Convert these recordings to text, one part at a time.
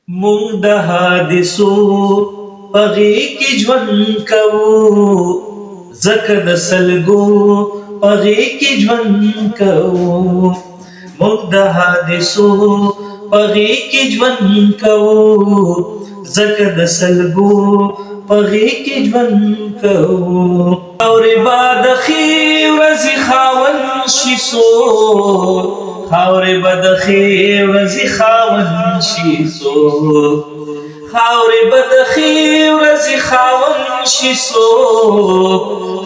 مونږ د حادثو په غېږ کې ژوند کوو، ځکه د سلګو په غېږ کې ژوند کوو. مونږ د حادثو په غېږ کې ژوند کوو، ځکه د سلګو په غېږ کې ژوند کوو. خاورې به د ښې ورځې خاوند شي څوک، خاورې به د ښې ورځې خاوند شي څوک، خاورې به د ښې ورځې خاوند شي څوک،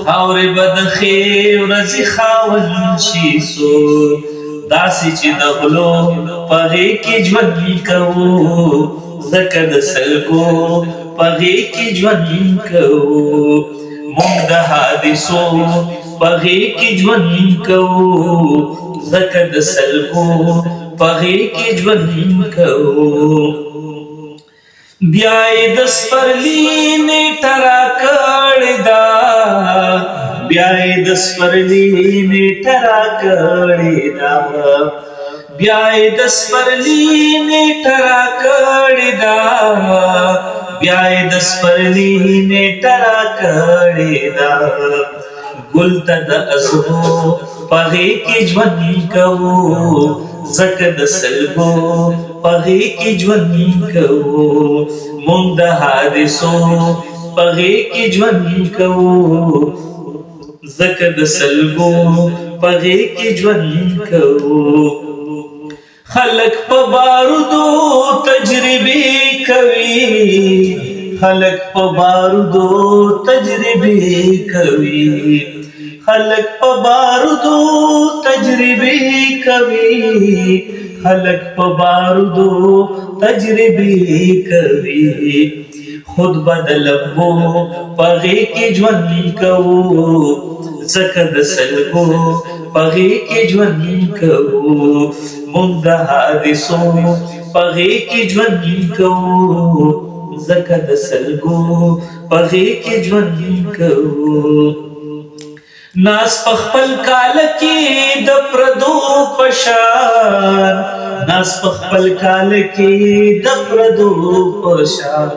خاورې به د ښې ورځې خاوند شي څوک. داسې چې د غلو په غېږ کې ژوند کوو، ځکه د سلګو په غېږ کې ژوند کوو. مونږ د حادثو په غېږ کې ژوند کوو، ځکه د سلګو په غېږ کې ژوند کوو. بیا یې د سپرلي نېټه راکړې ده، بیا یې د سپرلي نېټه راکړې ده، بیا یې د سپرلي نېټه راکړې ده، بیا یې د سپرلي نېټه راکړې ده. ګل ته د ازغو په غېږ کې ژوند کوو، ځکه د سلګو په غېږ کې ژوند کوو. مونږ د حادثو په غېږ کې ژوند کوو، ځکه د سلګو په غېږ کې ژوند کوو. خلک په بارودو تجربې کوي، خلک په بارودو تجربې کوي، خلک په بارودو تجربې کوي، خلک په بارودو تجربې کوي. خود به د لمبو په غېږ کې ژوند کوو، ځکه د سلګو په غېږ کې ژوند کوو. مونږ د حادثو په غېږ کې ژوند کوو، ځکه د سلګو په غېږ کې ژوند کوو. ناس په خپل کاله کې د پردو په شان، ناس په خپل کاله کې د پردو په شان،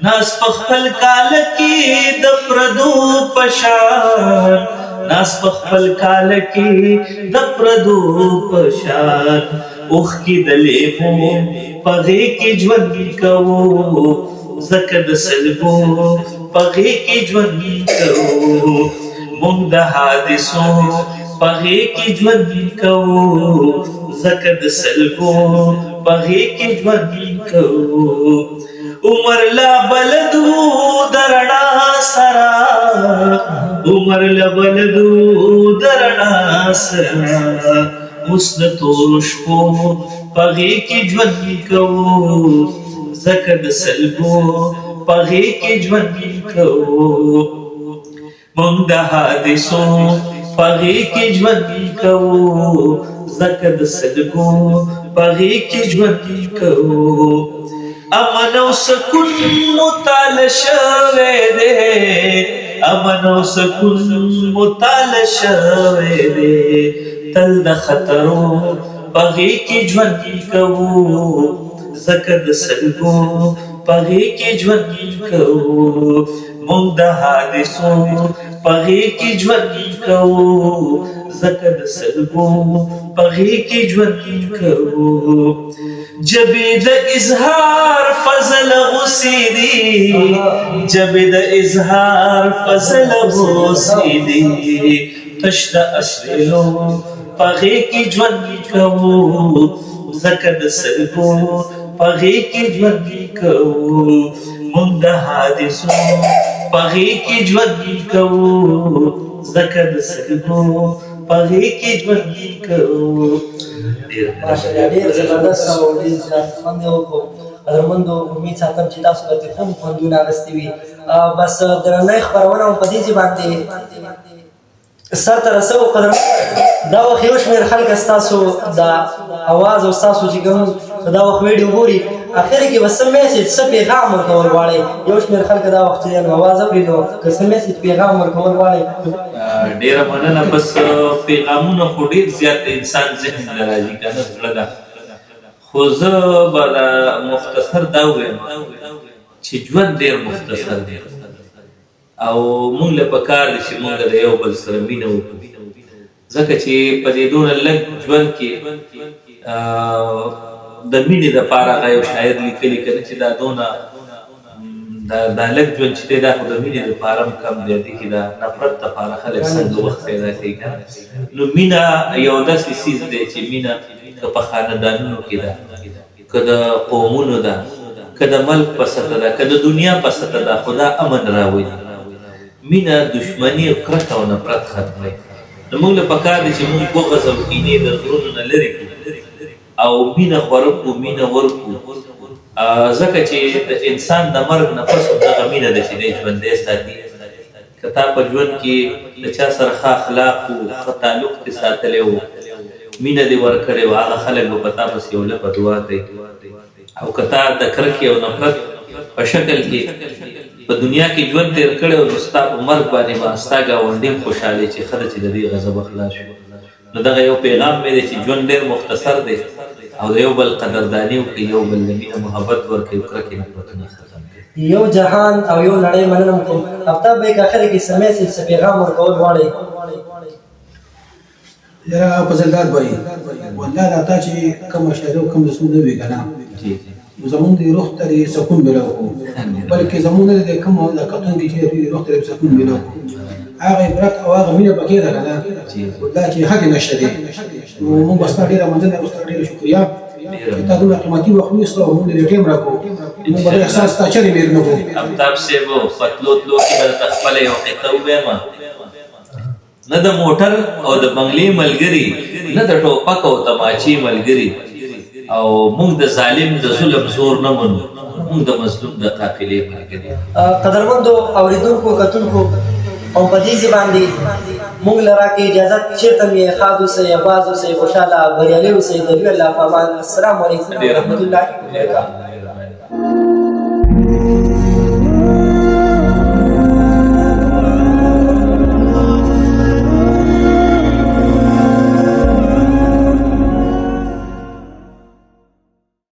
ناس په خپل کاله کې د پردو په شان، ناس په خپل کاله کې د پردو په شان. اوښکې د لیمو په غېږ کې ژوند کوو، ځکه د سلګو په غېږ کې ژوند کوو. مونږ د حادثو په غېږ کې ژوند کوو، ځکه د سلګو په غېږ کې ژوند کوو. عمر لا بلد وو د رڼا سره، عمر لا بلد وو د رڼا سره، اوس د تورو شپو په غېږ کې ژوند کوو، ځکه د سلګو په غېږ کې ژوند کوو. مونږ د حادثو په غېږ کې ژوند کوو، ځکه د سلګو په غېږ کې ژوند کوو. امن او سکون متال شوی دی، امن او سکون متال شوی دی، تل د خطرو په غېږ کې ژوند کوو، ځکه د سلګو په غېږ کې ژوند کوو. مونږ د حادثو په غېږ کې ژوند کوو، ځکه د سلګو په غېږ کې ژوند کوو. جبې د اظهار فضل غصې دي، جبې د اظهار فضل غصې دي، تش د اشریلو په غېږ کې ژوند کوو، ځکه د سلګو په غېږ کې ژوند کوو. مونږ د حادثو په غېږ کې ژوند کوو، ځکه د سلګو په غېږ کې ژوند کوو. ماشاءالله، ډېر زبردست او ډېر زیات خوند یې وکړو. قدرمندو، امید ساتم چې تاسو به ترې هم خوندونه اخیستي وي. بس د نننۍ خپرونه هم په دې ځای باندې سر ته رسوو. قدرمن، دا وخت یو شمېر خلک ستاسو د اواز او ستاسو چې کوم دا وخت ویډیو ګوري، اخر کې به څه میسج، څه پیغام ورکول غواړئ؟ یو شمېر خلک دا وخت چې نو اواز اوري، نو که څه میسج، پیغام ورکول غواړئ؟ ډیره مننه. بس پیغامونه خو ډیر زیات د انسان ذهن ته راځي که نه، زړه ده. خو خو زه به دا مختصر دا ووایم چې ژوند ډېر مختصر دی او مونږ له پکار دي چې مونږ د یو بل سره مینه وکړو، ځکه چې په دې دونه لږ ژوند کې د مینې دپاره هغه یو شاعر لیکلي که نه چې دا دونه دا لږ ژوند چې دی دا خو د مینې دپاره هم کم دی، دې کې د نفرت دپاره خلک څنګه وخت پیدا کوي که نه. نو مینه یو داسې څیز دی چې مینه که په خاندانونو کې ده، که د قومونو ده، که د ملک په سطح ده، که د دنیا په سطح ده، خو دا امن راولي. مینه دښمني او کرکه او نفرت ختموي. نو موږ له پکار دي چې موږ بغض او کینې د زړونو نه لرې کړو او مینه خوره کړو، مینه ورکړو، ځکه چې د انسان د مرګ نه پس هم دغه مینه ده چې دی ژوندی ساتي. که تا په ژوند کې د چا سره ښه اخلاق وو، ښه تعلق دې ساتلی وو، مینه دې ورکړې وه، هغه خلک به په تا پسې یو لپه دعا کوي. او که تا د کرکې او نفرت په شکل کې په دنیا کې ژوند تېر کړی و، نو ستا په مرګ باندې به ستا ګاونډي هم خوشحاله چې ښه ده چې د دې غضبه خلاص شو. نو دغه یو پیغام مې دی چې ژوند ډېر مختصر دی او د یو بل قدرداني وکړئ، یو بل له مینه محبت ورکړئ او کرکې نفرتونه ختم کړئ. یو جهان او یو نړۍ مننه مو کوم. افتاب بای که اخر کې څه میسج، څه پیغام ورکول غواړئ؟ یاره فضلداد بای، والله دا تا چې کومه شاعري او کوم رسمونه وې که نه، نو زمونږ د روح ته دې سکون ملاو کړو، بلکې زمونږ نه د کوم د کتونکي چې دوی روح ته دې سکون ملاو کړو. هغه عبرت او هغه مینه پکې ده که نه، والله چې حد یې نشته دی. نو موږ به ستا ډېره مننه او ستا ډېره شکریه چې تا دومره قیمتي وخت ویستو او موږ له ټیم راکړو. موږ به دا احساس ستا چېرې هېر نه کړو. افتاب صاحب، په تلو تلو کې به درته خپله یوه قطعه ووایم. نه د موټر او د بنګلې ملګري، نه د ټوپک او تماچې ملګري، او موږ د ظالم د ظلم زور نه منو، موږ د مظلوم د قافلې ملګري. قدرمندو اوریدونکو، کتونکو، او په دې ځای باندې موږ له راکړئ اجازت. چېرته مې ښاد اوسئ، اباد اوسئ، خوشحاله، بریالي اوسئ. د لوی الله په امان. السلام علیکم ورحمت الله وبرکاته.